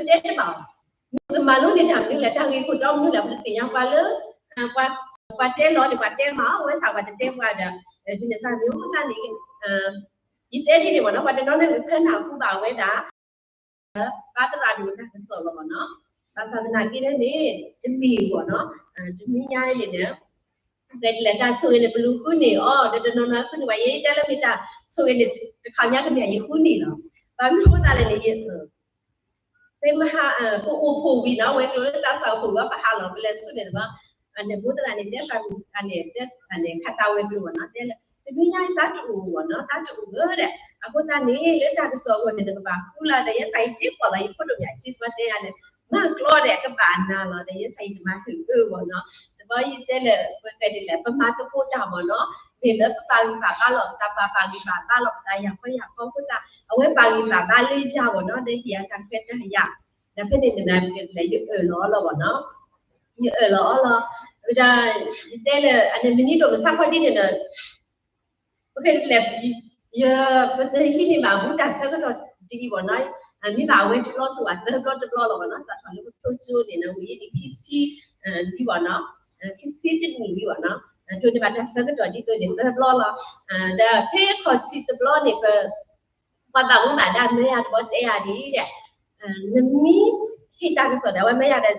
တဲတဘၣ်အီၤ, မ့ၢ်ကမၤလိန့ၢ်တၢ်မနုၤလဲၣ်, တၢ်ဂ့ၢ်ခိၣ်တီမနုၤလဲၣ်, ပတသ့ၣ်ညါပှၤလၢ ပှၤတဲလီၤန့ၣ် ပှၤတဲမး, အဝဲစ့ၢ်ပှၤတတဲပှၤဒီး ဒ်န့ၣ်စ့ၢ်မ့ၢ်အဃိသတးန့ၣ် ယတဲဒ်န့ၣ်မ့ၢ်နီၤ, ပှၤတနီၤနီၤန့ၣ် ဆၢနၢ်ဟူဘၣ်ဝဲဒၣ် ဘါသရၣ်ဒိၣ်တၢ်ကစီၣ်လီၤမ့ၢ်နီၤ. ဘၣ်ဆၣ်သနာ်က့န့ၣ် တမ့ၢ်မ့ၢ်နီၤ, တမ့ၢ်ညါန့ၣ်န့ၣ် ဖဲဒ်လဲၣ်တၢ်ဆိၣ်ဂ့ၤန့ၣ် ပလူၤဃုန့ၢ်အီၤ, ဒီးတနီၤနီၤဃုန့ၢ်ဘၣ်, ယဲယတဲလၢမ့ၢ်တၢ်ဆိၣ်ဂ့ၤန့ၣ် တခါညါကမ့ၢ်ယဃုန့ၢ်လီၤ. ဘၣ်မနုၤအဃိသတးလဲၣ်န့ၣ် ယ သ့ၣ်မဟါ ပအိၣ်ဖှိၣ်ဝံၤနီၤ, ဝဲၤကျိၤလၢသးစၢ်အိၣ်ဖှိၣ်ဝံၤ ပဟးလီၤ ပလဲၤဆူန့ၣ်တဘျီ, အန့ၣ်ဘိသရၣ်န့ၣ် တဲသးန့ၣ် တဲခးတၢ်ဝဲၤကျိၤမ့ၢ်နီၤ, တဲလၢ တမ့ၢ်ညါ သးတအိၣ်မ့ၢ်နီၤ, သးတအိၣ်ဘၣ်ဒီး အဃိသတးန့ၣ် လၢတၢ်ကစီၣ်အဂီၢ်န့ၣ် နကဘၣ်ဃုလီၤဒီး ယဲစ့ၢ်ယတဲပှၤလီၤ, ယဖိဒိၣ်မ့ၢ်အဆံး ပှၤတဲယၤန့ၣ် မၤကျီဒီးကဘၣ်နၤလီၤ, ဒီးယဲစ့ၢ်ယတမၤဟ့ၣ်အၢမ့ၢ်နီၤ, တဘျီယတဲလၢ ပကဲဒ်လဲၣ် ပမၤသကိးတၢ်မ့ၢ်နီၤ, မ့ၢ်လၢပပာ်ဂံၢ်ပာ်ဘါလီၤပသး, ပပာ်ဂံၢ်ပာ်ဘါလီၤပသး ယၤကီယၤကီအဃိသတး အဝဲပာ်ဂံၢ်ပာ်ဘါလၢယၤမ့ၢ်နီၤ, ဒီးဟ့ၣ်အတၢ်ခွဲးတၢ်ယာ်, ဒီးဖဲန့ၣ်န့ၣ် ပကဲဒ်လဲၣ် ယအၢၣ်လီၤအီၤလီၤမ့ၢ်နီၤ, ယအၢၣ်လီၤအီၤလီၤ, ဝဲဒၣ် ယတဲလၢ အန့ၣ်မနုၤဒိၣ်မဆါခီဒ်န့ၣ်ဒီး ပကဲဒ်လဲၣ် ယ ပတဟံးန့ၢ်ဘၣ်ဘူးတၢ်ဆၢကတီၢ်ဒ်အံၤမ့ၢ်နီၤ, မ့ၢ်ဘၣ်အဝဲတဘျီစိၤဘၣ် သၢဘျီတဘျီလီၤမ့ၢ်နီၤ, စးထီၣ်လၢပဖျိကၠိန့ၣ် ဝံၤအံၤန့ၣ် ခံဆံ လံမ့ၢ်နီၤ, ခံဆံတနံၣ်လံမ့ၢ်နီၤ, ဒိးန့ၢ်ဘၣ်တၢ်ဆၢကတီၢ်ဒ်သိးန့ၣ် သၢဘျီလီၤ, ဒီးဖဲခီၣ်ထံးတဘျီန့ၣ် ပ ပှၤဘၣ်မူဘၣ်ဒါမၢယၤတဘျီတဲယၤဒ်အံၤဒီး နမ့ၢ်ဟ့ၣ်တၢ်ကစီၣ်ဒီး အဝဲမၢယၤဒီး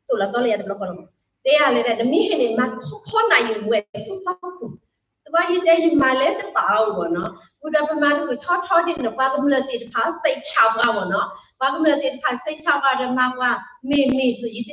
သိၣ်လီၤသီလၢယၤတဘျီဃီလီၤ, တဲယၤလဲၣ်ဒီး နမ့ၢ်ဟ့ၣ်န့ၣ် မၤခီခီနၤယံာ်ဝဲဆူဖီခိၣ်, တဘျီယတဲယမၤလၢတဘၣ်အီၤမ့ၢ်နီၤ, ဝံၤဒီးပမၤတဂ့ၤထီထီဒ်န့ၣ် ပှၤကမျၢၢ်သ့ၣ်တဖၣ်စံးဆၢပှၤမ့ၢ်နီၤ, ပှၤကမျၢၢ်သ့ၣ်တဖၣ်စံးဆၢပှၤဒီးမၤပှၤမ့ၢ်မ့ၢ်ဆိး ယတ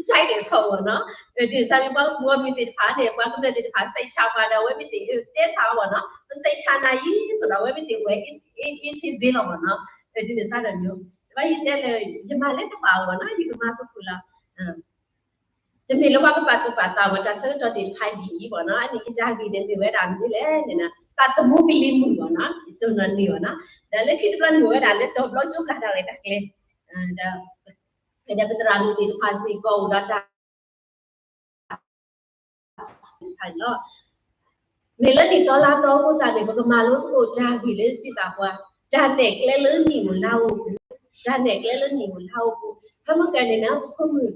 ကြၢးက့ၤဆီၣ်မ့ၢ်နီၤ, ဒ်န့ၣ်စ့ၢ်ကီး ပှၤကမျၢၢ်သ့ၣ်တဖၣ်န့ၣ် ပှၤကမျၢၢ်သ့ၣ်တဖၣ်စံးဆၢပှၤဒီး အဝဲမ့ၢ်သ့ၣ်တဲဆါအီၤမ့ၢ်နီၤ, ပစံးဆၢနၤယံာ်ဆိးဒီး အဝဲမ့ၢ်သ့ၣ်ဝဲ အ့ၣ်စ့ၣ်စ့လီၤမ့ၢ်နီၤ, ဒ်န့ၣ်စ့ၢ်ကီး တဘျီယတဲလၢ ယမၤလၢတဘၣ်အီၤမ့ၢ်နီၤ, ယကမၤပူၤဖျဲးလီၤ တမ့ၢ်လၢပှၤကပာ်သူၣ်ပာ်သးဝဲတၢ်ဆၢကတီၢ်သ့ၣ်တဖၣ်ဒ်အံၤမ့ၢ်နီၤ, အန့ၣ်ယတၢ်ဂ့ၢ်န့ၣ်မ့ၢ်ဝဲဒၣ်မနုၤလဲၣ်န့ၣ် သးသမူကလံၤမုာ်မ့ၢ်နီၤ, ယတိၢ်နီၣ်န့ၢ်မ့ၢ်နီၤ, ဒီးလၢခံတဘျီန့ၣ်မ့ၢ်ဝဲဒၣ်လၢတီၤဘျီကၠိပျၢ်တၢ်ရဲၣ်တၢ်ကျဲၤ, ဒီး ဒီးပသရၣ်မုၣ်သ့ၣ်တဖၣ်စ့ၢ်ကီးအိၣ်ဒီးတၢ် မ့ၢ်လၢနံၣ်သီလါသီအဃိသတးန့ၣ် ပကမၤလိသကိးတၢ်ဂ့ၢ်လၢစံးဘၣ်ပှၤ တၢ်နဲၣ်ကျဲလၢနံၣ်ဧိၤလါဧိၤပူၤ, တၢ်နဲၣ်ကျဲလၢနံၣ်ဧိၤလါဧိၤပူၤ, ဖဲမုၢ်ကဲန့ၣ် ပဖိမုၣ်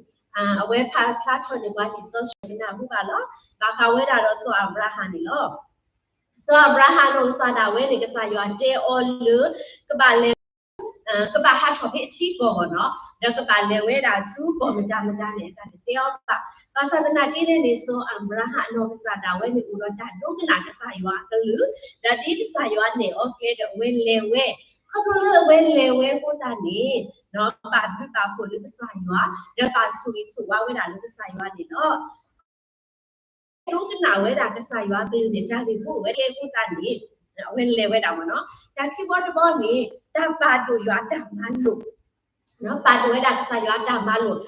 အဝဲဖးဖျါထီၣ်န့ၢ်ပှၤလံာ်စီဆှံနၢ်ဟူဘၣ်လီၤ, ဘၣ်ဃးဝဲဒၣ်ဒီးစီၤအၤဘြၤဟၣ်န့ၣ်လီၤ. စီၤအၤဘြၤဟၣ်နီၢ်ကစၢ်ဒၣ်ဝဲန့ၣ် ကစၢ်ယွၤတဲအီၤလၢ ကဘၣ်လဲၤ ကဘၣ်ဟးထီၣ်ဖဲအထံကီၢ်မ့ၢ်နီၤ, ဒီးကဘၣ်လဲၤဝဲဒၣ်ဆူကီၢ်မတၤမတၤန့ၣ် အတၢ်တတဲအီၤဘၣ်. ဘၣ်ဆၣ်သနာ်က့န့ၣ်န့ၣ် စီၤအၤဘြၤဟၣ်အနီၢ်ကစၢ်ဒၣ်ဝဲန့ၣ် အိၣ်ဒီးတၢ်ဒိကနၣ်ကစၢ်ယွၤအကလုၢ်, ဒီးဒ်ကစၢ်ယွၤနဲၣ်အီၤကျဲဒီးအဝဲလဲၤဝဲ, ခီဖျိလၢအဝဲလဲၤဝဲအဃိသတးန့ၣ် ဘၣ်ဘျုးဘၣ်ဖှိၣ်လၢကစၢ်ယွၤ, ဒီးဘၣ်ဆိၣ်ဂ့ၤဆိၣ်ဝါဝဲဒၣ်လၢကစၢ်ယွၤန့ၣ်လီၤ. ဒိကနၣ်ဝဲဒၣ်ကစၢ်ယွၤအကလုၢ်န့ၣ် တၢ်ဂ့ၢ်ဖိအိၣ်ဝဲကျဲအဃိသတးန့ၣ် အဝဲလဲၤဝဲဒၣ်မ့ၢ်နီၤ. တၢ်ခံဘီတဘီန့ၣ် တၢ်ပာ်ဒိၣ်ယွၤအတၢ်မၤလိာ်, ပာ်ဒိၣ်ဝဲဒၣ်ကစၢ်ယွၤအတၢ်မၤလိာ် ဒ်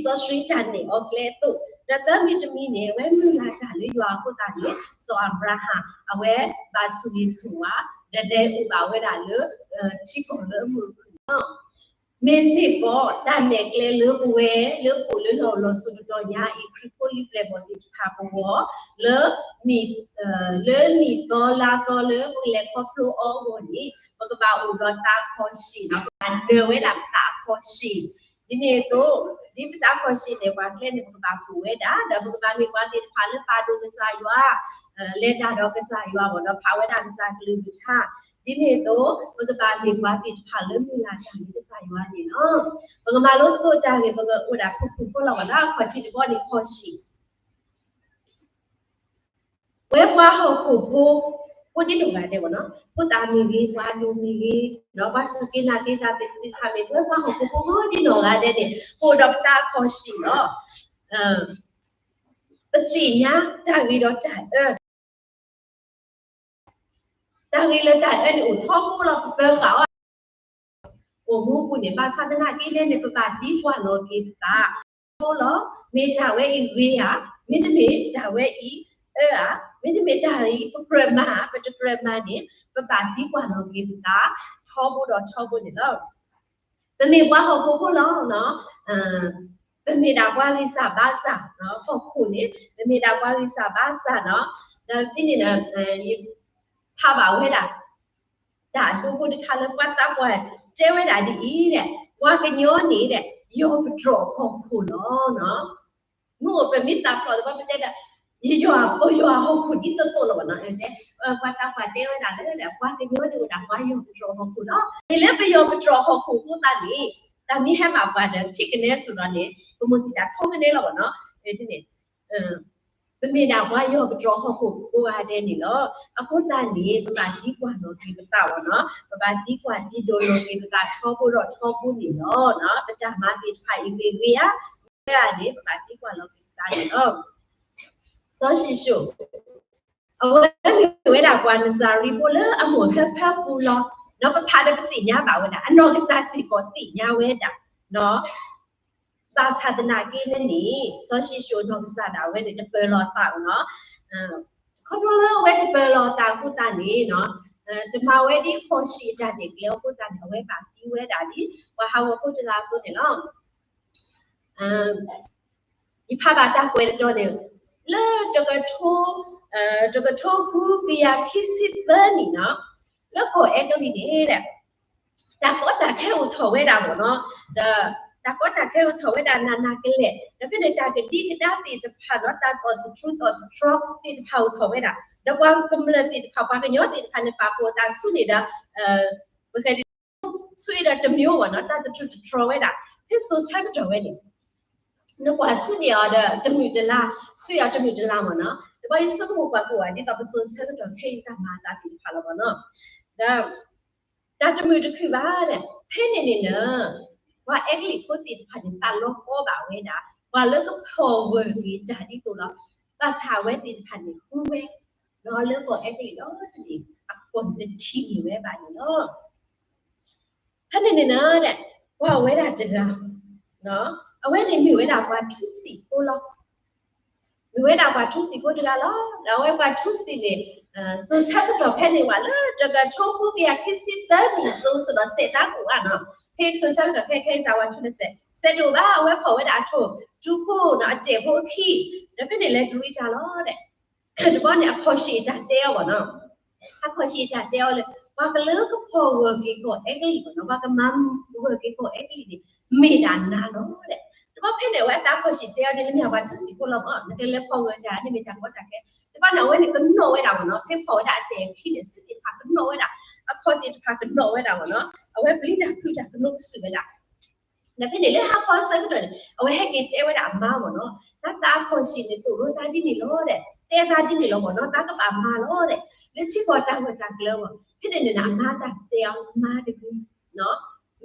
လံာ်စီဆှံတၢ်နဲၣ်အီၤကျဲအသိး, ဒီးသၢမံၤတမံၤန့ၣ် အဝဲမုၢ်လၢ်တၢ်လၢယွၤအဃိသတးန့ၣ် စီၤအၤဘြၤဟၣ် အဝဲဘၣ်ဆိၣ်ဂ့ၤဆိၣ်ဝါ ဒီးဒဲအိၣ်ဘၣ်ဝဲဒၣ်လၢ ထံကီၢ်လၢအမုာ်အခုၣ်န့ၣ်လီၤ. မ့ၢ်စ့ၢ်ကီး တၢ်နဲၣ်ကျဲလၢပဝဲ လၢပအိၣ်လၢလီၢ်လီၤစိၤတတီၤညါအံၤ ခရံာ်ဖိလံၤပျဲၢ်ဘီၣ်သ့ၣ်တဖၣ်ပဂီၢ် လၢ လၢနံၣ်သီလါသီလၢပကလဲၤခီဖျိအီၤအဂီၢ်န့ၣ် ပကဘၣ်အိၣ်ဒီးသးခီၣ်ဆံးနီၤ, ပကဘၣ်နၢၤဝဲဒၣ်ပသးခီၣ်ဆံး, ဒ်န့ၣ်အသိး ဒ်ပသးခီၣ်ဆံးန့ၣ် ပှၤကျဲန့ၣ် ပကဘၣ်ပိာ်ဝဲဒၣ် ဒီးပကဘၣ်မ့ၢ်ပှၤသ့ၣ်တဖၣ်လၢပာ်ဒိၣ်ကစၢ်ယွၤ လဲၤတၢ်ဒီးကစၢ်ယွၤ ဒီးဖးဝဲဒၣ်ကစၢ်ကလုၢ်ကထါ, ဒ်န့ၣ်အသိး ပကဘၣ်မ့ၢ်ပှၤသ့ၣ်တဖၣ်လၢမုၢ်လၢ်တၢ်လၢကစၢ်ယွၤန့ၣ်လီၤ. ပကမၤလိသကိးတၢ်ဂ့ၢ် ပကအိၣ်ဒၣ်ဖုၣ်ဖုၣ်ဖိလီၤဝဲဒၣ် ခီၣ်ထံးတဘီန့ၣ်ခီၣ်ဆံး ဝဲပှၤဟီၣ်ခိၣ်ဖိ ဖိဒ်န့ၣ်ဂၤဒဲးမ့ၢ်နီၤ, ဖိသၣ်မ့ၢ်ဂ့ၤ ပှၤဒိၣ်မ့ၢ်ဂ့ၤ, ဒီးပှၤစူၢ်က့ၤနာ်က့ၤတၢ်သ့ၣ်တဖၣ်မ့ၢ်ဂ့ၤ, ပဝဲပှၤဟီၣ်ခိၣ်ဖိဖိဒ်န့ၣ်ဂၤဒဲးန့ၣ် ပအိၣ်ဒီးပသးခီၣ်ဆံးလီၤ. ပသ့ၣ်ညါတၢ်ဂ့ၤဒီးတၢ်အၢ တၢ်ဂ့ၤလၢတၢ်အၢန့ၣ်အိၣ်ထီဘိလီၤ ပပၢၤဃာ်အီၤ အိၣ်မူပူၤန့ၣ် ဘၣ်ဆၣ်သနာ်က့လဲၣ်န့ၣ် ပဘၣ်သံကွၢ်နီၣ်က့ၤပသး ထီဘိလီၤ. မ့ၢ်တၢ်ဝဲအံၤဂ့ၤဧါ, မ့တမ့ၢ်တၢ်ဝဲအံၤအၢဧါ, မ့တမ့ၢ်တၢ်အံၤပကြၢးမၤဧါ, ပတကြၢးမၤန့ၣ် ပဘၣ်သံကွၢ်နီၣ်က့ၤပသး ထီဘိဒီးထီဘိန့ၣ်လီၤ. ပမ့ၢ်ပှၤဟီၣ်ခိၣ်ဖိလီၤ. ပမ့ၢ်ဒၣ်ပှၤဂံၢ်စၢ်ဘါစၢ်, ဟီၣ်ခိၣ်န့ၣ် ပမ့ၢ်ဒၣ်ပှၤဂံၢ်စၢ်ဘါစၢ်နီၤ, ဒီးဒ်န့ၣ်ဒီး ယဖးဘၣ်ဝဲဒၣ် တၢ်ဒိဖိတခါလၢပှၤသးပှၢ်တဲဝဲဒၣ်ဒ်အံၤလဲၣ်, ပှၤကညီန့ၣ်ဒီး ယီၤပတြီၢ်ဟီၣ်ခိၣ်လီၤ. မ့ၢ်ပမ့ၢ်သးဖျိးသပှၢ် ပတဲဒၣ် ယယီၤ ပယီၤဟီၣ်ခိၣ်ဒ်သိးသိးလီၤဘၣ်နီၤ. ပှၤသးပှၢ်တဲဝဲဒၣ်လၢ ပှၤကညီန့ၣ်ဝဲဒၣ် ပှၤယီၤပတြီၢ်ဟီၣ်ခိၣ်လီၤ. န့ၣ်လၢပယီၤပတြီၢ်ဟီၣ်ခိၣ်အဃိသတးန့ၣ် တၢ်မ့ၢ်ဟဲဘၣ်ပှၤဒီး ထံၣ်ကနဲစိၤဒီးန့ၣ် ပမိၢ်စံးတၢ်ထိကနဲလီၤဘၣ်နီၤ. န့ၣ် ပမ့ၢ်ဒၣ်ပှၤယီၤပတြီၢ်ဟီၣ်ခိၣ်ကိးဂၤဒဲးန့ၣ်လီၤ. အဃိသတးန့ၣ် ပဘၣ်သံကွၢ်လီၤက့ၤပသးဘၣ်နီၤ. ပဘၣ်သံကွၢ်သံဒိၣ်လီၤက့ၤပသးထီဘိဒီးထီဘိန့ၣ်လီၤ. ပတၢ်မၤသ့ၣ်တဖၣ်အံၤဂ့ၤဂ့ၤဧါ, မ့ၢ်ဧါန့ၣ် ပဘၣ်သံကွၢ်လီၤက့ၤပသးန့ၣ်လီၤ. စီၤၡံၣ်စိၣ် အဝဲမ့ၢ်ဝဲဒၣ်ပှၤနစၤရ့းဖိလၢအမိၢ်ဟၢဖၢပူၤလီၤ. ဒီးပဖးဒီးပသ့ၣ်ညါဘၣ်ဝဲဒၣ် အနီၢ်ကစၢ်စ့ၢ်ကီးသ့ၣ်ညါဝဲဒၣ် ဘၣ်ဆၣ်သနာ်က့န့ၣ် စီၤၡံၣ်စိၣ်နီၢ်ကစၢ်ဒၣ်ဝဲန့ၣ် တပၢၤလီၤသးနီၤ. ခီဖျိလၢအဝဲတပၢၤလီၤသးအဃိသတးန့ၣ် တမၤဝဲဒ်ခီၣ်ဆံးအတၢ်ဒဲးကျဲအဃိသတးန့ၣ် အဝဲဘၣ်သံဝဲဒၣ်ဒ် ပှၤဟးဂီၤဖိတဂၤအသိးန့ၣ်လီၤ. ယဖးဘၣ်တၢ်ကွဲးတတီၤန့ၣ် လၢ တကထိ တကထိဃုကယၤခံဆံသၢနံၣ်နီၤ လၢကီၢ်အဲကလံးန့ၣ် တၢ်ကီတၢ်ခဲအိၣ်ထီၣ်ဝဲဒၣ်မ့ၢ်နီၤ, ဒီးတၢ်ကီတၢ်ခဲအိၣ်ထီၣ်ဝဲဒၣ်နးနးကလဲာ်, ဒီးဖဲန့ၣ်တၢ်ကဒံကဒါသ့ၣ်တဖၣ်ဒီး တၢ်သီၣ်သတြူးသီၣ်သတြီသ့ၣ်တဖၣ်အိၣ်ထီၣ်ဝဲဒၣ်, ဒီးပှၤကမျၢၢ်သ့ၣ်တဖၣ် ပှၤကညီသ့ၣ်တဖၣ်န့ၣ် ပာ်ဖှိၣ်အသးဆူန့ၣ်ဒီး ပက ဆူအံၤဒီးတမံၤမ့ၢ်နီၤ တၢ်သတြူးသတြီဝဲဒၣ် ဖဲစိၤဆၢကတီၢ်ဝဲန့ၣ် နကွၢ်ဆူန့ၣ်အီၤဒီးတမုာ်တလၤ, ဆူအံၤအီၤတမုာ်တလၤမ့ၢ်နီၤ, တဘျီယဆိကမိၣ်ကွၢ်ကိးဂၤ ဒ်သိးပစိၤဆၢကတီၢ်ခဲအံၤတၢ်မၤအသးသ့ၣ်တဖၣ်လီၤမ့ၢ်နီၤ, ဒီး တၢ်တမုာ်တခုၣ်ဘၣ်န့ၣ် ဖဲန့ၣ်န့ၣ်လၢ ပှၤအဲကလံးဖိသ့ၣ်တဖၣ်န့ၣ် သးလီၤကီဘၣ်ဝဲဒၣ် ပှၤလၢကဖီၣ်ဂၢၢ်က့ၤတၢ်ဒ်သိးလီၤ, ဘၣ်ဆၣ်အဝဲသ့ၣ်တဖၣ်န့ၣ် ဃုဝဲ ဒီးလၢကီၢ်အဲကလံးဒီတဘ့ၣ် အကီၢ်တထံၣ်န့ၢ်ဝဲဘၣ်န့ၣ်လီၤ. ဖဲန့ၣ်န့ၣ်လၢ ပှၤဝဲဒၣ်တဂၤ အဝဲန့ၣ်မ့ၢ်ဝဲဒၣ်ပှၤထူစံာ်ဖိလီၤ. မ့ၢ်ဝဲဒၣ်ပှၤထူစံာ်ဖိတဂၤလီၤ. ဒီးအဝဲပှၤထူစံာ်န့ၣ် စိၤဆၢကတီၢ်ဖဲန့ၣ်ဝဲလၢ တကထိဃုကယၤခံဆံသၢနံၣ်အစိၤစိၤဒီး စဲးတၢ်ကူၣ်ဘၣ်နီၤ, ဖဲစိၤဆၢကတီၢ်ခဲခဲအံၤ ဝဲထူစဲး စဲးတအိၣ်ဘၣ်, အဝဲဖီၣ်ဝဲဒၣ်အထိၣ် ထူဖိနီၤအတဲာ်ဖိအခံ, ဒီးဖဲန့ၣ်လဲၤတရံးတၢ်လီၤဒီး တဘျီန့ၣ် အခီၣ်ဆံးအတၢ်တဲအီၤဘၣ်နီၤ, အခီၣ်ဆံးအတၢ်တဲအီၤလၢ ပှၤကလၢကဖီၣ်ဂၢၢ်က့ၤကီၢ်အဲကလံးဘၣ်နီၤ, ပှၤကမၤဂၢၢ်က့ၤကီၢ်အဲကလံးန့ၣ် မ့ၢ်ဒၣ်နၤလီၤဒီး, တဘျီဖဲန့ၣ် အဝဲအသးအခီၣ်ဆံးတဲအီၤန့ၣ် နမ့ၢ်ပှၤထူစံာ်ဖိလီၤမး, နကလဲၤဖီၣ်ဂၢၢ်တၢ်န့ၣ်မ့ၢ်တၢ်ကီတၢ်ခဲ, တဘျီန့ၣ် အဝဲန့ၣ်ကနီၣ်ဝဲဒၣ်ဘၣ်နီၤ, ဖဲဖီၣ်ဝဲဒၣ်အတဲာ်အခံန့ၣ် စုသ့ၣ်တဖၣ်ကနီၣ်ဝဲဒၣ်, အခီၣ်သ့ၣ်တဖၣ်ကနီၣ်ဝဲဒၣ်ဘၣ်နီၤ, အဝဲပျံၤတၢ်ဖုးတၢ်ကနိးကစုာ်ဝဲဒၣ် ဒီးဖဲန့ၣ်လၢဟါခီအဆၢကတီၢ်န့ၣ် အဝဲဟဲက့ၤတဲဝဲဒၣ်အမါမ့ၢ်နီၤ, တၢ်သးအခီၣ်ဆံးန့ၣ် သိၣ်လိသးဒ်န့ၣ်လီၤဒီး တဲသးဒ်န့ၣ်လီၤမ့ၢ်နီၤ, တၢ်ကဘၣ်မၤလီၤဒီး လၢထံကီၢ်တၢ်ဂၢၢ်တၢ်ကျၢၤမ့ၢ်, ဖဲန့ၣ်န့ၣ် အမါတၢ်တဲအီၤ မါတဂ့ၤ,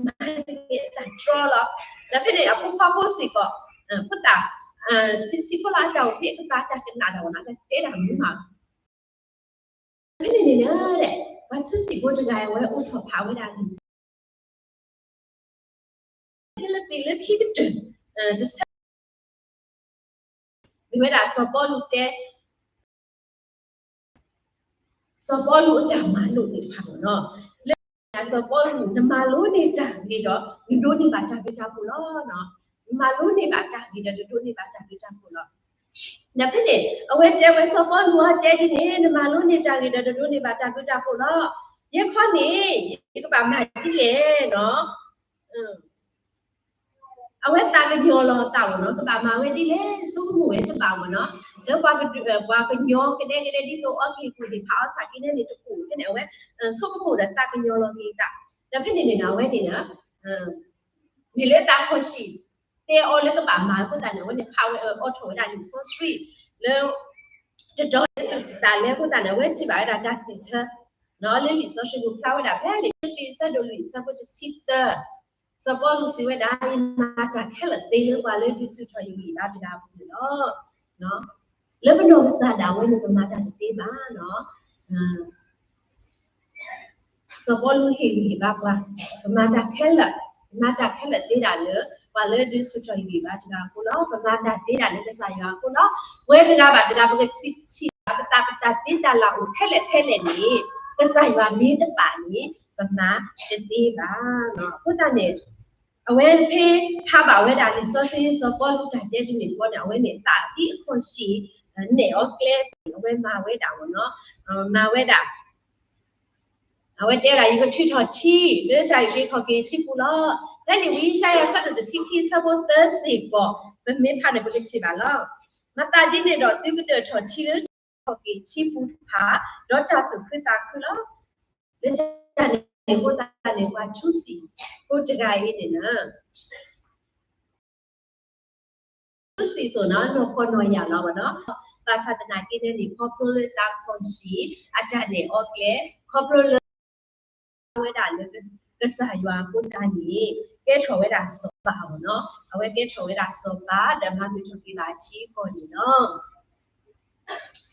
မါတဂ့ၤ တၢ်တြီလီၤ, ဒီးဖဲန့ၣ် အဖိခွါဖိစ့ၢ်ကီး ဖိသၣ် ဆံးဆံးဖိလၢအတၢ်အိၣ်ဖဲအကပၤတၢ်ကနၣ်တၢ်မ့ၢ်နီၤ တၢ်တဲတၢ်မုာ်မး ဖဲန့ၣ်န့ၣ်လၢ ပှၤထူစံာ်ဖိတဂၤအံၤ အဝဲအိးထီၣ်ဖးဝဲဒၣ်လံာ်စီဆှံ လၢပ့ၤလၢခံကတၢၢ် တဆၢ မ့ၢ်ဝဲဒၣ်စီၤပီလူးတဲ စီၤပီလူးအတၢ်မၤလိာ်သ့ၣ်တဖၣ်မ့ၢ်နီၤ, လၢစီၤပီလူး နမၤလိန့ၢ်တၢ်ဂ့ၤဒီး နဒိးန့ၢ်ဘၣ်တၢ်ဘျုးတၢ်ဖှိၣ်လီၤ. နမၤလိန့ၢ်ဘၣ်တၢ်ဂ့ၤဒီး နဒိးန့ၢ်ဘၣ်တၢ်ဘျုးတၢ်ဖှိၣ်လီၤ. ဒီးဖဲန့ၣ် အဝဲတဲဝဲစီၤပီလူးအတဲဒ်န့ၣ် နမၤလိန့ၢ်တၢ်ဂ့ၤဒီး နဒိးန့ၢ်ဘၣ်တၢ်ဘျုးတၢ်ဖှိၣ်လီၤ. ယဲခီန့ၣ် ယကဘၣ်မၤဒ်လဲၣ်နီၤ အဝဲသးကညီၤလီၤအသးမ့ၢ်နီၤ, ကဘၣ်မၤဝဲဒ်လဲၣ် ဆိကမိၣ်ဝဲတဘၣ်မ့ၢ်နီၤ, လၢပှၤကညီကဒဲကဒဲဒ်သိးအီက့ၤကူၣ်န့ၣ် ဖးအီစးက့န့ၣ်တကူၣ်ဖဲန့ၣ် အဝဲဆိကမိၣ်ဒီးသးကညီၤလီၤက့ၤသး, ဒီးဖဲန့ၣ်န့ၣ်နီၤ အဝဲန့ၣ် မ့ၢ်လၢသးခီၣ်ဆံၣ်တဲအီၤလၢကဘၣ်မၤအဃိသတးန့ၣ် အဝဲန့ၣ်ဖးဝဲအီထီၣ်ဝဲဒၣ်လံာ်စီဆှံ လၢ တတီၤလၢသးလဲအဃိသတးန့ၣ် အဝဲထံၣ်ဘၣ်ဝဲဒၣ်တၢ်စံးဆၢ လၢလံာ်စီဆှံပူၤဖျါဝဲဒၣ်ဖဲလံာ်ဖံလံးပံၤအဆၢဒိၣ်လွံၢ်အဆၢဖိတဆံသၢ စီၤပီလူးစံးဝဲဒၣ် ယမၤတၢ်ခဲလၢာ်သ့လၢပှၤလၢဒုးဆူၣ်ထီၣ်ယဂံၢ်ဘါတဂၤအပူၤန့ၣ်လီၤ. လၢပနီၢ်ကစၢ်ဒၣ်ဝဲန့ၣ် ပမၤတၢ်တသ့ဘၣ်နီၤ. စီၤပီလူးဟ့ၣ်ဂံၢ်ဟ့ၣ်ဘါပှၤ ပမၤတၢ်ခဲလၢာ်, ပမၤတၢ်ခဲလၢာ်သ့ဒၣ်လၢ ပှၤလၢဒုးဆူၣ်ထီၣ်ယဂံၢ်ဘါတဂၤအဃိလီၤ. ပမၤတၢ်သ့ဒၣ်လၢကစၢ်ယွၤအဃိလီၤ. ပဝဲတဂၤဘၣ်တဂၤ ပကထံၣ်ဘၣ်ပသး ပတၢ်သ့တၢ်လၢ်အိၣ်ထဲလဲၣ်ထဲလဲၣ်န့ၣ် ကစၢ်ယွၤမ့ၢ်တပာ်န့ၣ် ပမၤတသ့ဘၣ်. အဃိသတးန့ၣ် အဝဲဖဲဖးဘၣ်ဝဲဒၣ်လံာ်စီဆှံစီၤပီလူးတၢ်တဲတမံၤတဘျီန့ၣ် အဝဲန့ၣ်သးဒ်အခီၣ်ဆံၣ် နဲၣ်အီၤကျဲ အဝဲမၤဝဲဒၣ်မ့ၢ်နီၤ, မၤဝဲဒၣ် အဝဲတဲဒၣ် ယကထုးထီၣ်ထံ လၢတၢ်အုၣ်က့ၤခီၣ်က့ၤထံပူၤလီၤ. ဖဲန့ၣ်ဝံယၡါယၤအဆၢဒိၣ်တဆံခံအဆၢဖိသၢစ့ၢ်ကီး, ပမ့ၢ်ဖးန့ၣ် ပကထံၣ်ဘၣ်လီၤ. မၤသးဒ်န့ၣ်ဒီး သုကဒၢးထီၣ်ထံလၢ ထီၣ်က့ၤထံပူၤတဖၣ်, ဒီးတၢ်သူၣ်ခုသးခုလီၤ. လၢတၢ်န့ၣ်အဃိသတးန့ၣ် ပှၤထူစံာ်ဖိတဂၤအံၤန့ၣ်လီၤ. ထူစံာ်စိၤန့ၣ် နီၢ်ကီၢ်နီၢ်ယၢ်လီၤဘၣ်နီၤ. ဘၣ်ဆၣ်သနာ်က့န့ၣ် ခီဖျိလၢသးခီၣ်ဆံးအတၢ်နဲၣ်အီကျဲ, ခီဖျိလၢ ဝဲဒၣ်လၢကစၢ်ယွၤအဃိသတးန့ၣ် ကဲထီၣ်ဝဲဒၣ်စီၤပၤဘၣ်နီၤ. အဝဲကဲထီၣ်ဝဲဒၣ်စီၤပၤ ဒီးမၤမုာ်ထီၣ်က့ၤဘၣ်ထံကီၢ်န့ၣ်လီၤ.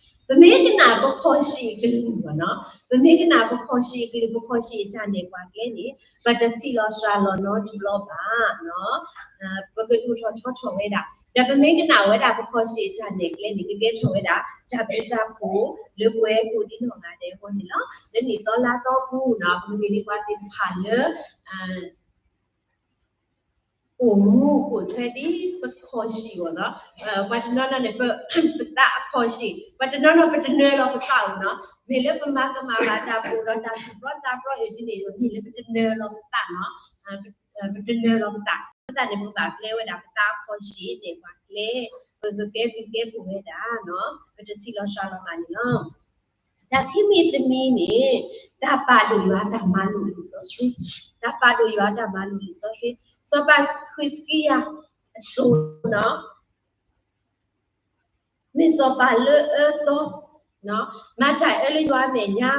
ပမ့ၢ်ကနၣ်ပခီၣ်ဆံးအကလုၢ်ဘၣ်နီၤ, ပမ့ၢ်ကနၣ်ပခီၣ်ဆံးအကလုၢ် ပခီၣ်ဆံးအတၢ်နဲၣ်ပှၤကျဲန့ၣ် ပတဆံးလီၤစှၤလီၤနီတဘျီဘၣ်နီၤ. ပကဒိၣ်ထီၣ်ထီထီၣ်ဝဲဒၣ်, ဒီးပမ့ၢ်ကနၣ်ဝဲဒၣ်ပခီၣ်ဆံးအတၢ်နဲၣ်ကျဲန့ၣ် ကကဲထီၣ်ဝဲဒၣ် တၢ်ဘျုးတၢ်ဖှိၣ်လၢပှၤကိးဒံနီၢ်ဂၤဒဲးအဂီၢ်န့ၣ်လီၤ. လၢနံၣ်သီလါသီပူၤနီၤ ပကမ့ၢ်ဒ်ပှၤသ့ၣ်တဖၣ်လၢ အိၣ်မူအိၣ်ထွဲဒ်ပခီၣ်ဆံးအဂီၢ်နီၤ. ပှၤတနီၤနီၤန့ၣ် ပသးအခီၣ်ဆံး, ပှၤတနီၤနီၤ ပတနၢၤလီၤပသးအီၤနီၤ. မ့ၢ်လၢပမၤကမၣ်ဘၣ်တၢ်ပူၤဒီးတၢ်သူၣ်ပျီသးပျီအံၤဒ်န့ၣ်ဒီး မ့ၢ်လၢပတနၢၤလီၤပသးနီၤ. ပတနၢၤလီၤပသး, အဃိသတးန့ၣ် ပဘၣ်ပျဲဝဲဒၣ်ပသးအခီၣ်ဆံးနဲၣ်ပှၤကျဲ, ပကကဲဘျုးကဲဖှိၣ်ဝဲဒၣ်နီၤ, ပတဆံးလီၤစှၤလီၤဘၣ်န့ၣ်လီၤ. တၢ်ခံမံၤတမံၤန့ၣ် တၢ်ပာ်ဒိၣ်ယွၤတၢ်မၤလိာ်လံာ်စီဆှံ, တၢ်ပာ်ဒိၣ်ယွၤတၢ်မၤလိာ်လံာ်စီဆှံ, စီၤပၤဃံးစကံယၤအစိၤနီၤ, မ့ၢ်စီၤပၤလၢအၢသီ, မၤတၢ်အၢလၢယွၤအမဲာ်ညါ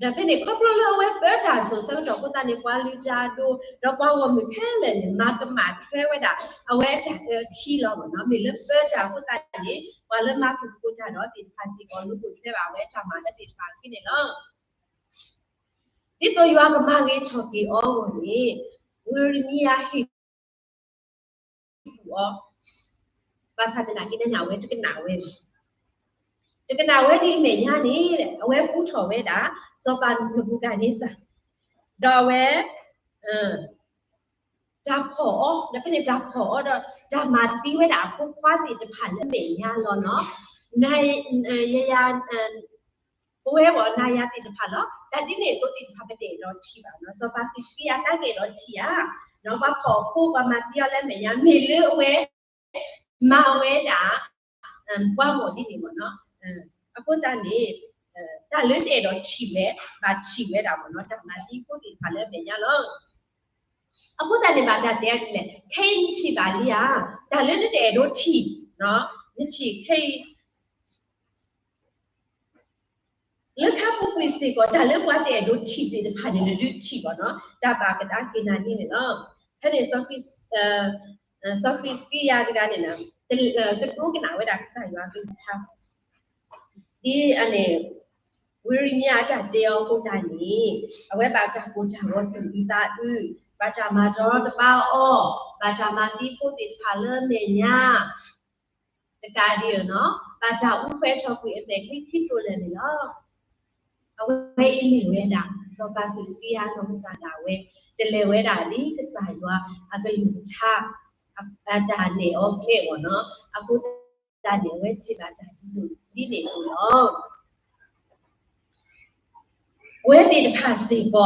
ဒီးဖဲန့ၣ် ခီဖျိလၢအဝဲပၢတၢ်အစိၤဆၢကတီၢ်အဃိသတးန့ၣ် ပှၤလုၢ်တၢ်အဒိၣ် ဒီးပှၤဂီၢ်မုၢ်ခဲလၢာ်န့ၣ် မၤကမၣ်ထွဲဝဲဒၣ် အဝဲအတၢ်အၢခံလီၤဘၣ်နီၤ. မ့ၢ်လၢပၢတၢ်အဃိသတးန့ၣ် ပှၤလၢမၤသကိးတၢ်ဒီးသ့ၣ်တဖၣ်စ့ၢ်ကီး လူၤပိာ်ထွဲဘၣ်အဝဲအတၢ်မၤလၢသ့ၣ်တဖၣ်အခံန့ၣ်လီၤ. ဒ်သိးယွၤကမၤဂ့ၤထီၣ်က့ၤအီၤအဂီၢ်န့ၣ် ဝံရမံယၤဟ့ၣ် ကူၣ်အီၤ, ဘၣ်ဆၣ်သနာ်က့န့ၣ် အဝဲတကနၣ်ဝဲ, တကနၣ်ဝဲဒ်အမဲာ်ညါန့ၣ် အဝဲကူထီၣ်ဝဲဒၣ် စီၤပၤနဘူၤခၣ်နံစၢ်, ဒီးအဝဲ တၢ်ဖီၣ်အီၤ, ဒီးဖဲန့ၣ်တၢ်ဖီၣ်အီၤဒီး တၢ်မၤသံဝဲဒၣ်အဖိခွါသ့ၣ်တဖၣ်လၢအမဲာ်ညါလီၤနီၤ. န ယယၤ ပဝဲဘၣ်နၤယၤသ့ၣ်တဖၣ်လီၤ. တၢ်ဒ်န့ၣ်အသိးသ့ၣ်တဖၣ်ပတအဲၣ်ဒိးထံၣ်ဘၣ်နီၤ. စီၤပၤဃံးစကံယၤတၢ်ကအဲၣ်ဒိးထံၣ်ဧါ, ပှၤဖီၣ်အဖိ ပှၤမၤသံအီၤလၢအမဲာ်ညါ မ့ၢ်လၢအဝဲ မၤဝဲဒၣ် ပှၤဂီၢ်ဒ်န့ၣ်ဘၣ်နီၤ. အဃိသတးန့ၣ် တၢ်လၢတအဲၣ်ဒိးထံၣ်ဝဲ ဘၣ်ထံၣ်ဝဲဒၣ်ဘၣ်နီၤ တၢ်မၤသံဖိသ့ၣ်တဖၣ်လၢအမဲာ်ညါလီၤ. အဃိသတးန့ၣ် ဘၣ်တၢ်တဲဒ်လဲၣ်, ခဲအံၤနထံၣ်ဘၣ်လံဧါ, တၢ်လၢနတအဲၣ်ဒိးထံၣ်, နထံၣ်ခဲအံၤ လၢခါပူၤကွံာ်စ့ၢ်ကီး တၢ်လၢပှၤတအဲၣ်ဒိးထံၣ်သ့ၣ်တဖၣ်န့ၣ် နဒုးထံၣ်ဘၣ်နီၤ, တၢ်ဘၣ်ကဒါက့ၤနၤန့ၣ်န့ၣ်လီၤ. ဖဲန့ၣ် စီၤဃံးစကံယၤတဂၤန့ၣ် ကဒိကနၣ်ဝဲဒၣ်ကစၢ်ယွၤကလုၢ်ကထါ ဒ်အန့ၣ် ဝံရမံယၤအတၢ်တဲအီၤအဃိသတးန့ၣ် အဝဲဘၣ်တၢ်ကိၢ်တၢ်ဂီၤသူၣ်အုးသးအုး, ဘၣ်တၢ်မၤတရီတပါအီၤ, ဘၣ်တၢ်မၤသံဖိသ့ၣ်တဖၣ်လၢအမဲာ်ညါ တကးဒံးနီၤ ဘၣ်တၢ်အူခွဲးထီၣ်ကွံာ်အမဲာ်ချံခံကျိၤလၢာ်န့ၣ်လီၤ. အဝဲအံၤမ့ၢ်ဝဲဒၣ် စီၤပၤဃံးစကံယၤနီၢ်ကစၢ်ဒၣ်ဝဲ တလဲၤဝဲဒၣ်ဒ်ကစၢ်ယွၤအကလုၢ်ကထါ အတၢ်နဲၣ်အီၤကျဲအဂီၢ်နီၤ. အဃိသတးန့ၣ် အဝဲထံၣ်ဘၣ်တၢ်ဒ်န့ၣ်ဒ်န့ၣ်အသိးလီၤ. ဝဲသ့ၣ်တဖၣ်စ့ၢ်ကီး ပ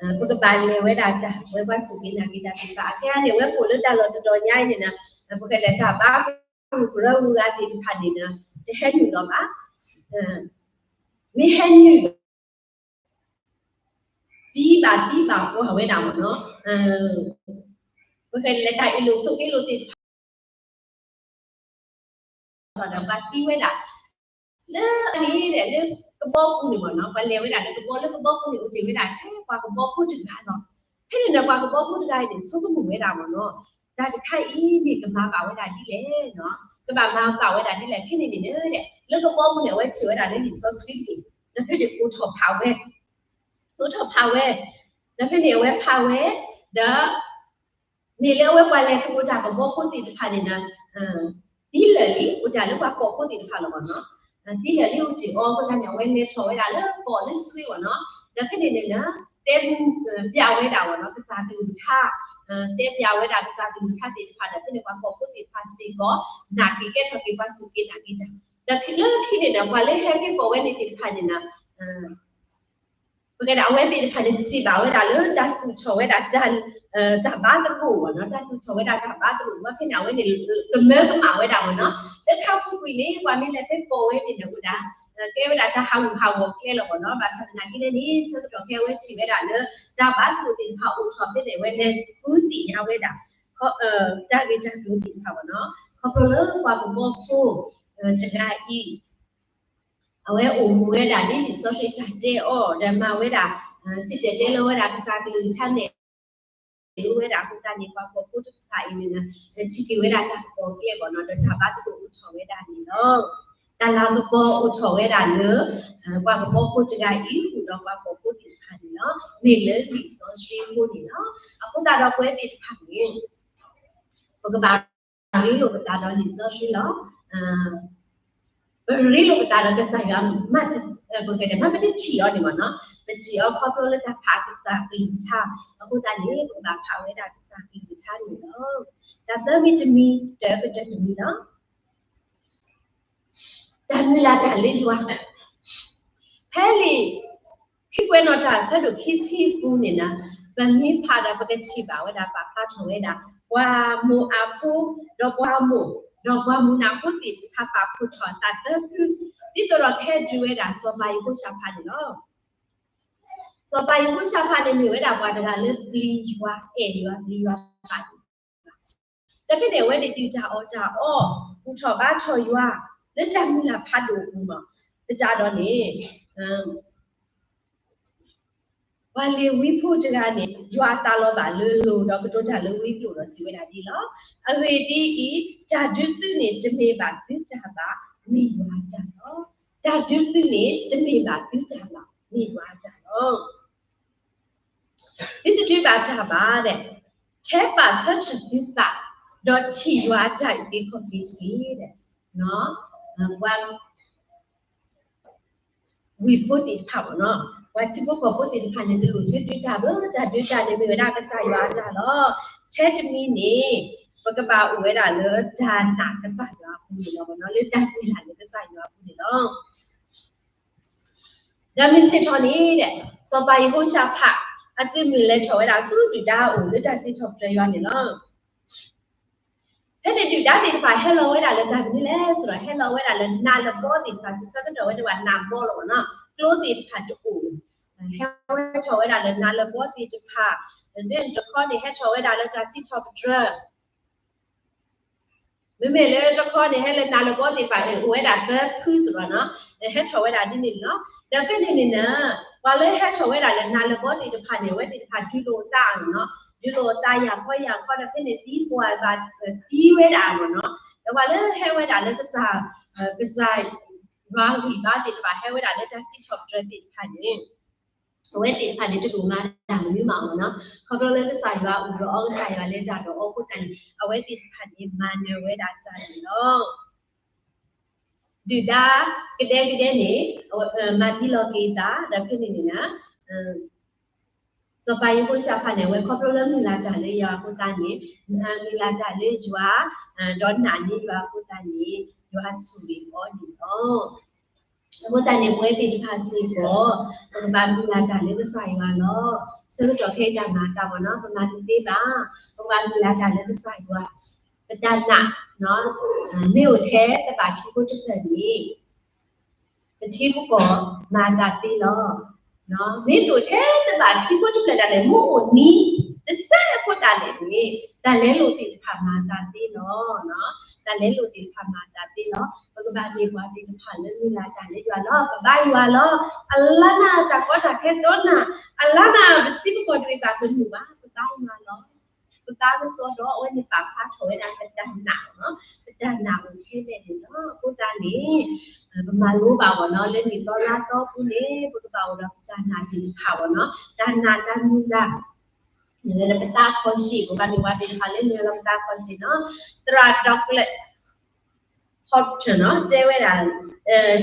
ကဘၣ်လဲၤဝဲဒၣ်တၢ် ဝဲပှၤစူၢ်က့ၤနာ်က့ၤတၢ်သ့ၣ်တဖၣ် အခဲအံၤန့ၣ် ဝဲကိၣ်လၢတၢ်လီၢ်တတီၤညါအံၤန့ၣ် ပကလဲၤတၢ်ဘါပူၤကရၢဝံၤဂၤသ့ၣ်တဖၣ်န့ၣ် တဟဲနုာ်လီၤဘၣ်. မ့ၢ်ဟဲနုာ်ဒီး သံဘၣ်သံဘၣ်ပှၤဝဲဒၣ်မ့ၢ်နီၤ ပကလဲၤတၢ်အ့ၣ်လိာ်ဆိးက့လိာ်သ့ၣ်တဖၣ် ဒီးပှၤသံဝဲဒၣ် လၢအန့ၣ် လၢကဘီပူၤန့ၣ်မ့ၢ်နီၤ ပှၤလဲၤဝဲဒၣ်လၢကဘီ လၢကဘီပူၤန့ၣ် အိၣ်တ့ၢ်ဝဲဒၣ်ထဲပှၤကဘီဖိတဂၤလီၤ. ဖဲန့ၣ်ဒီးပှၤကဘီဖိတဂၤအံၤန့ၣ် ဆိကမိၣ်ဝဲဒၣ်မ့ၢ်နီၤ တၢ်တခါအံၤန့ၣ် ကမၤဘၣ်ဝဲဒၣ်ဒ်လဲၣ်နီၤ ကဘၣ်မၤဘၣ်ဝဲဒၣ်ဒ်လဲၣ် ဖဲန့ၣ်န့ၣ် လၢကဘီပူၤန့ၣ် အဝဲထံၣ်ဝဲဒၣ်လၢလံာ်စီဆှံတက့ၢ် ဒီးဖဲန့ၣ်အိးထီၣ်ဖးဝဲ အိးထီၣ်ဖးဝဲ ဒီးဖဲန့ၣ်အဝဲဖးဝဲ ဒီး မ့ၢ်လၢအဝဲပှၤလဲၤသကိးတၢ်ကဘီဖိသ့ၣ်တဖၣ်န့ၣ် သံလၢာ်လံ အိၣ်တ့ၢ်လၢပှၤကိးဖိသ့ၣ်တဖၣ်လီၤမ့ၢ်နီၤ သံလၢာ်လံအိၣ်တ့ၢ်အီၤအဃိသတးန့ၣ် အဝဲလဲၤထီၣ်ဝဲဒၣ်လၢကီၢ်လၢဆှ့မ့ၢ်နီၤ ဒီးဖဲန့ၣ်န့ၣ် တဲပျးဝဲဒၣ်မ့ၢ်နီၤ ကစၢ်ကလုၢ်ကထါ တဲပျးဝဲဒၣ်ကစၢ်ကလုၢ်ကထါသ့ၣ်တဖၣ်ဒီး ဖဲန့ၣ်ပှၤကိးဖိသ့ၣ်တဖၣ်စ့ၢ်ကီး နာ်က့ၤကဲထီၣ်က့ၤပှၤစူၢ်က့ၤနာ်က့ၤတၢ် ဒီးလၢခံန့ၣ်ဒီး ပှၤလၢဟဲက့ၤကိးဝဲန့ၣ်သ့ၣ်တဖၣ်န့ၣ် ပကဲဒၣ်အဝဲသ့ၣ်တဖၣ်န့ၣ် စံးဘၣ်ဝဲဒၣ်လၢတၢ်သူၣ်ထီၣ်ဝဲဒၣ်တၢ် တၢ်ဘါသရိာ်ဝဲနီၤ, တၢ်သူၣ်ထီၣ်ဝဲဒၣ်တၢ်ဘါသရိာ်ဝဲဖဲန့ၣ် အဝဲန့ၣ် ကမၢကမၣ်ဝဲဒၣ်ဝဲနီၤ. လၢခါပူၤကွံာ်န့ၣ် ပှၤမ့ၢ်လဲၤဖဲကီၢ်ဝဲန့ၣ်ဒီးအိၣ်ဒၣ် ကဲဝဲဒၣ်တၢ်ဟးဂူာ်ဟးဂီၤကျဲလီၤဝဲနီၤ. ဘၣ်ဆၣ်သနာ်က့န့ၣ် ဆၢကတီၢ်ခဲအဝဲထံၣ်ဝဲဒၣ်လၢ တၢ်ဘါသရိာ်သ့ၣ်တဖၣ်အိၣ်ထီၣ်ဖဲန့ၣ် အဝဲလဲၤဃုသ့ၣ်ညါဝဲဒၣ် တၢ်ဂ့ၢ်တၢ်ကျိၤသ့ၣ်တဖၣ်ဝဲနီၤ. ခီဖျိလၢပှၤကဘီဖိ တဂၤအံၤ အဝဲအိၣ်မူဝဲဒၣ်ဒ်လံာ်စီဆှံတၢ်တဲအီၤ ဒီးမၤဝဲဒၣ် စံၣ်တဲၤတဲလီၤဝဲဒၣ်ကစၢ်ကလုၢ်ကထါန့ၣ် ဝဲဒၣ်အဃိသတးန့ၣ် ပှၤကီၢ်ဖိတဖၣ်အံၤန့ၣ် ထံၣ်က့ၤဝဲဒၣ်တၢ်ကပီၤကျဲအဂီၢ်နီၤ, ဒီးတၢ်ဘါသရိာ်အိၣ်ထီၣ်ဝဲဒၣ်န့ၣ်လီၤ. တၢ်လၤကပီၤအိၣ်ထီၣ်ဝဲဒၣ်လၢ ပှၤကဘီဖိတဂၤအံၤ ဃုာ်ဒီးပှၤကီၢ်ဖိသ့ၣ်တဖၣ်န့ၣ်လီၤ. မ့ၢ်လၢလံာ်စီဆှံအဃိန့ၣ်လီၤ. အဃိသတးဒီးပဝဲသ့ၣ်တဖၣ်န့ၣ် ပကဘၣ်ရ့လိာ်ပသးဒီးလံာ်စီဆှံလီၤ. ပရ့လိာ်ပသးဒီးကစၢ်ယွၤ မ့ၢ်ပတထံၣ်အီၤန့ၣ်မ့ၢ်နီၤ, ပထံၣ်အီၤခီဖျိလၢတၢ်ဖးကစၢ်ကလုၢ်ကထါ, အဃိသတးန့ၣ် ပကဘၣ်ဖးဝဲဒၣ်ကစၢ်ကလုၢ်ကထါန့ၣ်လီၤ. တၢ်သၢမံၤတမံၤ တၢ်ကတၢၢ်တမံၤလီၤ. တၢ်မုၢ်လၢ်တၢ်လၢယွၤ, ဖဲလံာ် ခံကွဲးနီၣ်တၢ်အဆၢဒိၣ်ခံဆံပူၤန့ၣ်နီၤ, ပမ့ၢ်ဖးဒီးပကထံၣ်ဘၣ်ဝဲဒၣ် ပာ်ဖျါထီၣ်ဝဲဒၣ် ပှၤမိၣ်အၤဖိ ဒီးပှၤမိၣ် ဒီးပှၤမိၣ်နၢ်ဖိသ့ၣ်တဖၣ် ပာ်ဖှိၣ်ထီၣ်အသးသၢဖု, ဒ်သိးဒီးကဟဲဒုးဝဲဒၣ်စီၤပၤယဟိၤၡၣ်ဖးန့ၣ်လီၤ. စီၤပၤယဟိၤၡၣ်ဖးန့ၣ် မ့ၢ်ဝဲဒၣ်ပှၤတဂၤလၢပျံၤယွၤအဲၣ်ယွၤ ပျံၤယွၤပာ် ဒီးဖဲန့ၣ် အဝဲန့ၣ်ဒုၣ်တၢ်အီၣ်တၢ်အီ, ဘူၣ်ထီၣ်ဘါထီၣ်ယွၤ လၢတၢ်မုၢ်လၢ်ဖးဒိၣ်အပူၤမး, သတးဒီးန့ၣ် ပှၤလ့ၤဝံဖိတဂၤန့ၣ် ယွၤအသးလီၤဘၣ်လၢအလိၤ ဒီးကတိၤတၢ်လၢဝံကျိာ်ဒီးစံးဝဲဒၣ်ဒ်လီၤ. အဂ့ၢ်ဒ်အံၤ, တၢ်ဒုးသုးန့ၣ် တမ့ၢ်ဘၣ်သုတၢ်ဘၣ်, မ့ၢ်ယွၤအတၢ်လီၤ. တၢ်ဒုးသုးန့ၣ် တမ့ၢ်ဘၣ်သုတၢ်ဘၣ်, မ့ၢ်ယွၤအတၢ်လီၤ. သုတဒုးဘၣ်တၢ်ဘၣ်ဒီး ထဲပာ်ဆၢထၢၣ်သုသး, ဒီးထံၣ်ယွၤအတၢ်အုၣ်က့ၤခီၣ်က့ၤတက့ၢ်ဒီး, ပှၤဝံဖိသ့ၣ်တဖၣ်မ့ၢ်နီၤ, ပှၤထံဖိကီၢ်ဖိသ့ၣ်တဖၣ်န့ၣ် တလိၣ်သုဒုးတၢ်ဘၣ်, တၢ်ဒုးတၢ်န့ၣ်မ့ၢ်ဝဲဒၣ်ကစၢ်ယွၤအတၢ်လီၤ. ထဲတမံၤန့ၣ် ပကဘၣ်အိၣ်ဝဲဒၣ်လၢတၢ်နာ်ကစၢ်ယွၤအပူၤန့ၣ်လီၤ, လၢတၢ်မုၢ်လၢ်လၢကစၢ်ယွၤအပူၤန့ၣ်လီၤ. ဒီးမ့ၢ်စ့ၢ်ကီးန့ၣ် စီၤပၤယဟိၤၡၣ်ဖး အသုးမုၢ်လဲၤထီၣ်ဝဲဒၣ်ဆူဒုၣ်ဒါအအိၣ်လၢတၢ်စံးထီၣ်ပတြၢၤယွၤန့ၣ်လီၤ. ဖဲန့ၣ်ဒုၣ်ဒါသ့ၣ်တဖၣ်ဟဲလီၤဝဲဒၣ်လၢတၢ်မနုၤလဲၣ်, ဟဲလီၤဝဲဒၣ်လၢနးလၢဘီသ့ၣ်တဖၣ်, ဆၢကတီၢ်ဝဲဒၣ်နးဘီလီၤနီၤ, ကျိသ့ၣ်တဖၣ်တအိၣ်, ဟဲထီၣ်ဝဲဒၣ်လၢနးလၢဘီသ့ၣ်တဖၣ်, တခီန့ၣ်ဟဲထီၣ်ဝဲဒၣ်လၢတၢ်စံးထီၣ်ပတြၢၤ မ့မ့ၢ်လၢတခီန့ၣ် ဟဲလၢနးလၢဘီသ့ၣ်တဖၣ်န့ၣ် အိၣ်ဝဲဒၣ်သၢဖုစ့ၢ်ကီးနီၤ, ဟဲထီၣ်ဝဲဒၣ်ဒ်န့ၣ်လီၤ. ဒီးဖဲန့ၣ်န့ၣ်နီၤ, ပှၤလၢဟဲထီၣ်ဝဲဒၣ်လၢနးလၢဘီသ့ၣ်တဖၣ်န့ၣ် အဝဲသ့ၣ်တဖၣ်ဒုးလိာ်အသးနီၤ, ဒုးလိာ်အသးယၢ်ခီယၢ်ခီဒီး ဖဲန့ၣ်သံပှၤဘၣ်သံဝဲဒၣ်မ့ၢ်နီၤ, ဒီးပှၤလၢဟဲဝဲဒၣ်လၢကစၢ်, ကစၢ်ယွၤဂံၢ်ဘါသ့ၣ်တဖၣ် ဟဲဝဲဒၣ်လၢတၢ်စံးထီၣ်ပတြၢၤသ့ၣ်တဖၣ်န့ၣ် အဝဲသ့ၣ်တဖၣ်န့ၣ် တလိၣ်မၤတၢ်မနုၤမးမ့ၢ်နီၤ, ခီဖျိလၢကစၢ်ယွၤအိၣ်ဒီးအီၤ ကစၢ်ယွၤလဲၤတၢ်ဒီးအီၤအဃိသတးန့ၣ် အဝဲသ့ၣ်တဖၣ်န့ၣ် မၤနၢၤဝဲဒၣ်တၢ်န့ၣ်လီၤ. ဒုၣ်ဒါကဒဲကဒဲန့ၣ် မၤသံလီၤက့ၤအသး ဒီးဖဲန့ၣ်န့ၣ်နီၤ, စီၤပၤယဟိၤၡၣ်ဖးန့ၣ် အဝဲခီဖျိလၢမုၢ်လၢ်တၢ်လၢယွၤအဃိသတးန့ၣ်, မုၢ်လၢ်တၢ်လၢယွၤ, ဒီးနာ်န့ၢ်ယွၤအဃိသတးန့ၣ် ယွၤဆိၣ်ဂ့ၤအီၤန့ၣ်လီၤ. အဃိသတးန့ၣ် ပဝဲသ့ၣ်တဖၣ်စ့ၢ်ကီး ပကဘၣ်မုၢ်လၢ်တၢ်လၢကစၢ်ယွၤလီၤ. ဆၢကတီၢ်ခဲအံၤတၢ်မၤတၢ်မ့ၢ်နီၤ ပမၤတသ့ဘၣ်, ပကဘၣ်မုၢ်လၢ်တၢ်လၢကစၢ်ယွၤ, ပတၢ်နာ် မ့ၢ်အိၣ်ထဲသဘၣ်ထံဖိတဖျၢၣ်န့ၣ် ပထံပကီၢ်မၤအသးသ့လီၤ. မ့ၢ်တအိၣ်ထဲသဘၣ်ထံဖိတဖျၢၣ်ဒၣ်လဲာ် မ့ၢ်အိၣ်နံၤတစဲးဖိဒၣ်လဲာ်န့ၣ် တၢ်လဲလိာ်သ့ၣ်တဖၣ်မၤအသးသ့လီၤ. တၢ်လဲလိာ်သ့ၣ်တဖၣ်မၤအသးသ့လီၤ. ပကဘၣ်မ့ၢ်ပှၤသ့ၣ်တဖၣ်လၢမုၢ်လၢ်တၢ်လၢယွၤလီၤ. ပဘါယွၤလီၤ. အလါနၤတၢ်ကီတၢ်ခဲတီနၤ, အလါနၤပထံပကီၢ်တဘ့ၣ်ဘၣ်ကမုာ်ဘၣ်, ပဘါယွၤလီၤ. ပဘါကစီဒီးအဝဲန့ၣ်ပာ်ဖျါထီၣ်ဝဲဒၣ်ပတၢ်နာ်, ပတၢ်နာ်အိၣ်ထဲလဲၣ်န့ၣ်လီၤ. အဃိသတးန့ၣ် ပမၤလိဘၣ်အီၤနီၤ လၢနံၣ်သီလါသီအပူၤန့ၣ် ပကဘၣ်အိၣ်ဒီးပတၢ်နာ်သ့ၣ်တဖၣ်အီၤနီၤ, တၢ်နာ်တၢ်မုၢ်လၢ် လၢပသးခီၣ်ဆံး ပဘၣ်မ့ၢ်ပှၤသ့ၣ်တဖၣ်လၢမုၢ်လၢ်လၢပသးခီၣ်ဆံးနီၤ. သရၣ် Doctor Horton နီၤ တဲဝဲဒၣ်,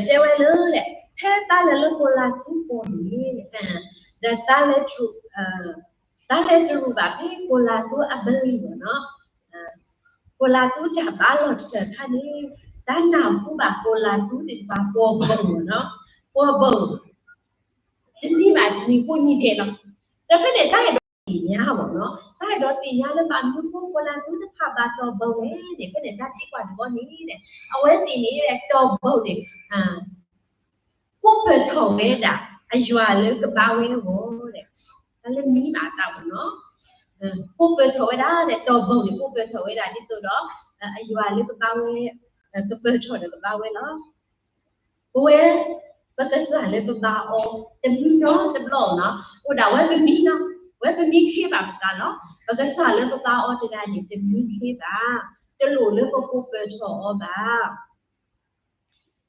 တဲဝဲလၢ ဖဲသးလဲၤလၢကီၢ်လၤသူပူၤန့ၣ် ဒီးသးလဲၤတရူး, သးလဲၤတရူးဘၣ်ဖဲကီၢ်လၤသူအဘလံၣ်နီၤ, ကီၢ်လၤသူတၢ်ဘါလီၢ်တဖၣ်န့ၣ် သးနၢ်ဟူဘၣ်ကီၢ်လၤသူသ့ၣ်တဖၣ်ပှီၢ်ဘၢၣ်နီၤ, ပှီၢ်ဘၢၣ် တမံၤဘၣ်တမံၤကိးနံၤဒဲးလီၤ. ဒီးဖဲန့ၣ် တၢ်အဲၣ်ဒိးသ့ၣ်ညါမ့ၢ်နီၤ, တၢ်အဲၣ်ဒိးသ့ၣ်ညါလၢဘၣ်မနုၤဃိ ပှၤလၢမူတဖၣ်ဘၣ်တီၢ်ဘၢဝဲန့ၣ်, ဖဲန့ၣ် တၢ်သံကွၢ်တဘီန့ၣ် အဝဲသ့ၣ်န့ၣ် တီၢ်ဘၢန့ၣ် ကိးပၢၢ်ထီၣ်ဝဲဒၣ် အယွၤလၢကဘါဝဲအဂီၢ်, တၢ်လၢမံဘၣ်အသးမ့ၢ်နီၤ, ကိးပၢၢ်ထီၣ်ဝဲဒၣ်န့ၣ် တီၢ်ဘၢန့ၣ် ကိးပၢၢ်ထီၣ်ဝဲဒၣ်ဒ်သိးဒီး အယွၤလၢကဘါဝဲ, ကပၢၢ်ထီၣ်ဒီးကဘါဝဲလီၤ. ပဝဲ ပကစၢ်လၢပဘါအီၤ တမံနီတဘျီနီၤ, အိၣ်ဒၣ်ဝဲပမံနီၤ, ဝဲပမံခ့ဘၣ်ပသးလီၤ. ပကစၢ်လၢပဘါအီၤတဂၤန့ၣ် တမံခ့ဘၣ်, တလိၣ်လၢပကိးပၢၢ်ထီၣ်အီၤဘၣ်.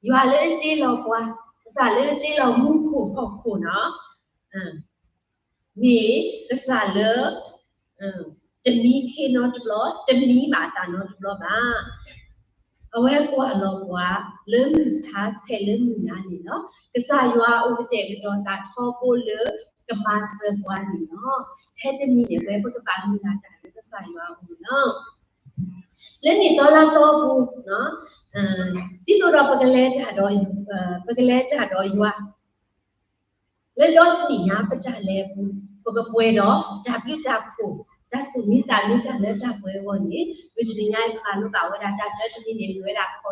ယွၤလၢအတ့လီၤပှၤ, ကစၢ်လၢအတ့လီၤမူခိၣ်ဟီၣ်ခိၣ်နီၤ, မ့ၢ်ကစၢ်လၢ တမံခ့နီတဘျီ, တမံဘၣ်အသးနီတဘျီဘၣ်. အဝဲကွၢ်လီၤပှၤလၢမုၢ်ဆါဆဲးလၢမုၢ်နၤန့ၣ်လီၤ. ကစၢ်ယွၤအိၣ်ကတဲာ်ကတီၤသးထီဘိလၢကမၤစၢၤပှၤန့ၣ်လီၤ. ဖဲတနံၤန့ၣ် ပဝဲပကဘၣ်မုၢ်လၢ်တၢ်လၢကစၢ်ယွၤအအိၣ်န့ၣ်လီၤ. လၢနံၣ်သီလါသီအပူၤ, ဒ်သိးဒီးပကလဲၤတၢ်ဒီး, ပကလဲၤတၢ်ဒီးယွၤ လၢဒီတနံၣ်ညါပတၢ်လဲၤအပူၤ, ပကပှဲၤဒီးတၢ်ဘျုးတၢ်ဖှိၣ်, တၢ်သူၣ်မံသးမံတၢ်လၢတၢ်ပှဲၤအဂီၢ်န့ၣ်, မုၢ်တနံၤညါအံၤ ပမၤလိဘၣ်ဝဲဒၣ် တၢ်တၢ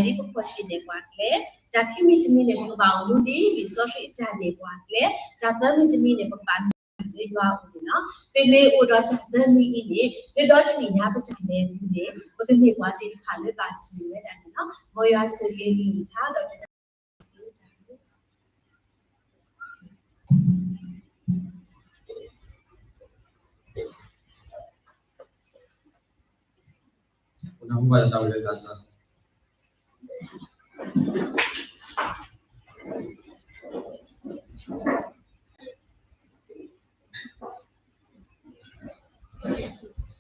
တမံၤန့ၣ် မ့ၢ်ဝဲဒၣ်ခီၣ်ဆံၣ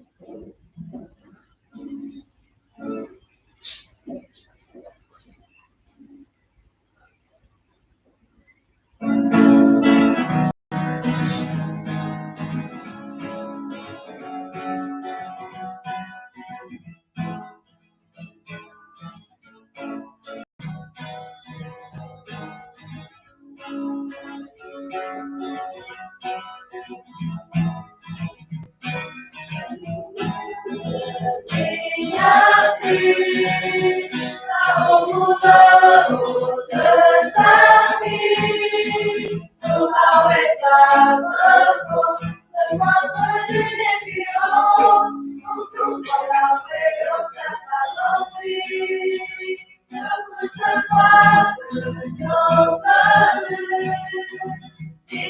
်, ပကဘၣ်လဲၤဒ်ပခီၣ်ဆံၣ်န့ၣ်ပှၤကျဲ, တၢ်ခံမံၤတမံၤန့ၣ် ပကဘၣ်အိၣ်မူဒ်လံာ်စီဆှံအတၢ်န့ၣ်ပ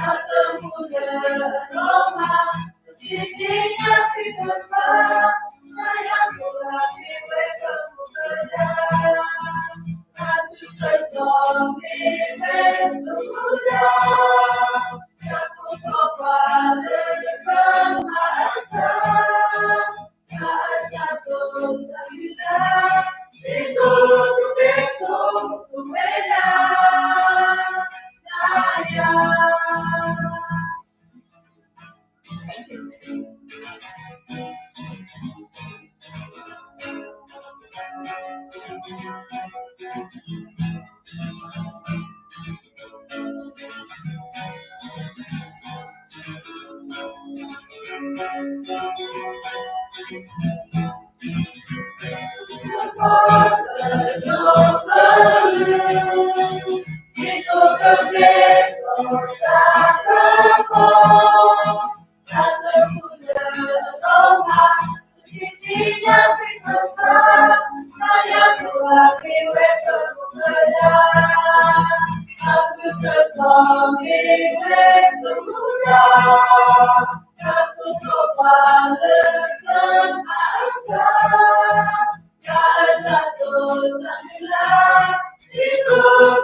ှၤကျဲ, တၢ်သၢမံၤတမံၤန့ၣ် ပကဘၣ်မ့ၢ်တၢ်လၢယွၤအအိၣ်န့ၣ်လီၤ. ပမ့ၢ်အိၣ်ဒီးတၢ်သၢမံၤအံၤန့ၣ် လၢဒီတနံၣ်ညါပတၢ်လဲၤအပူၤန့ၣ် ပကမ့ၢ်ပှၤသ့ၣ်တဖၣ်လၢ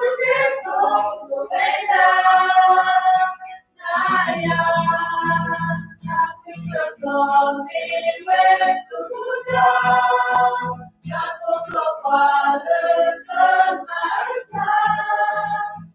ဘၣ်ဆိၣ်ဂ့ၤဝဲဒၣ်န့ၣ်လီၤ. မ်ယွၤဆိၣ်ဂ့ၤကလုၢ်ကထါဒီး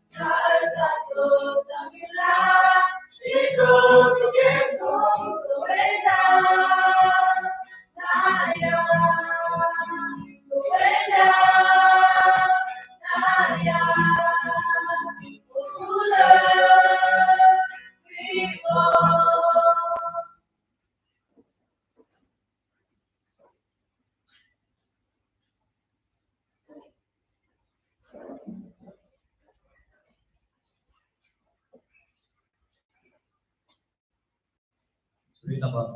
မ့ၢ်တၢ်ဘၣ်